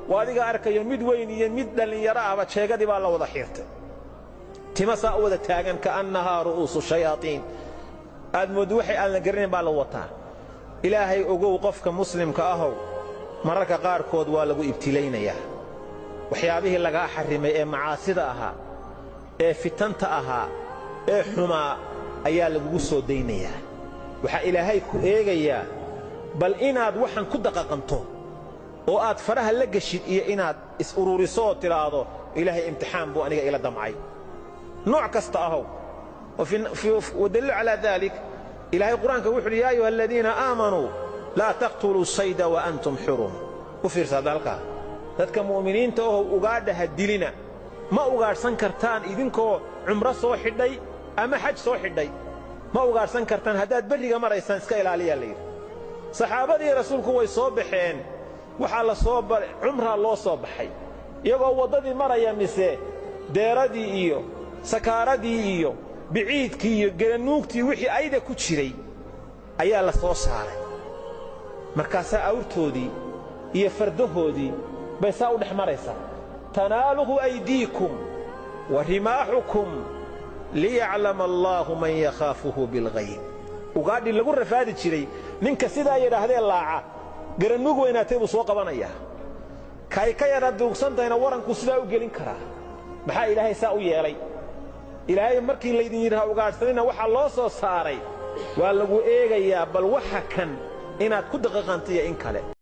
Waa adiga arkayo mid weyn iyo mid dhallinyaro ahba jeegadii baa la wada xiirtay, tima saa u wada taagan ka'annahaa ru'uusu shayaatiin, aad mooddo waxay aan la garanayn baa la wataa. Ilaahay ogow, qofka muslimka ahow, mararka qaarkood waa lagu ibtilaynayaa. Waxyaabihii lagaa xarrimay ee macaasida ahaa, ee fitanta ahaa, ee xumaa ayaa lagugu soo daynayaa. Waxaa Ilaahay ku eegayaa bal inaad waxan ku daqaqanto oo aad faraha la geshid iyo inaad is-ururiso oo tidhaahdo, "Ilaahay imtixaan buu aniga ila damcay." Nooc kasta ahow. Wadaliilu calaa dalik, Ilaahay Qur-aanka wuxu uhi: "يا أيها الذين آمنوا لا تقتلوا الصيد وأنتم حرم." U fiirsa hadda halkaa: dadka mu'miniinta ohow, ugaadha ha dilina. Ma ugaadhsan kartaan idinkoo cumro soo xidhay ama xaj soo xidhay, ma ugaadhsan kartaan. Haddaad berriga maraysaan, iska ilaaliyaa la yidhi. Saxaabadii Rasuulku way soo baxeen, waxaa la soo cumraa loo soo baxay. Iyagoo waddadii maraya, mise deeradii iyo sakaaradii iyo biciidkii iyo gelanuugtii, wixii ayda ku jiray ayaa la soo saaray. Markaasaa awrtoodii iyo fardahoodii bay saa u dhex maraysaa. تناله أيديكم ورماحكم ليعلم الله من يخافه بالغيب. Ugaadhii lagu rafaadi jiray, ninka sidaa yidhaahdee laaca, garanuug weynaatay buu soo qabanayaa. Kay ka yara duugsantahayna waranku sidaa u gelin karaa. Maxaa Ilaahay saa u yeelay? Ilaahay markii laydin yidhaha ugaadhsanina, waxaa loo soo saaray waa lagu eegayaa bal waxa kan inaad ku daqaqantiyo in kale.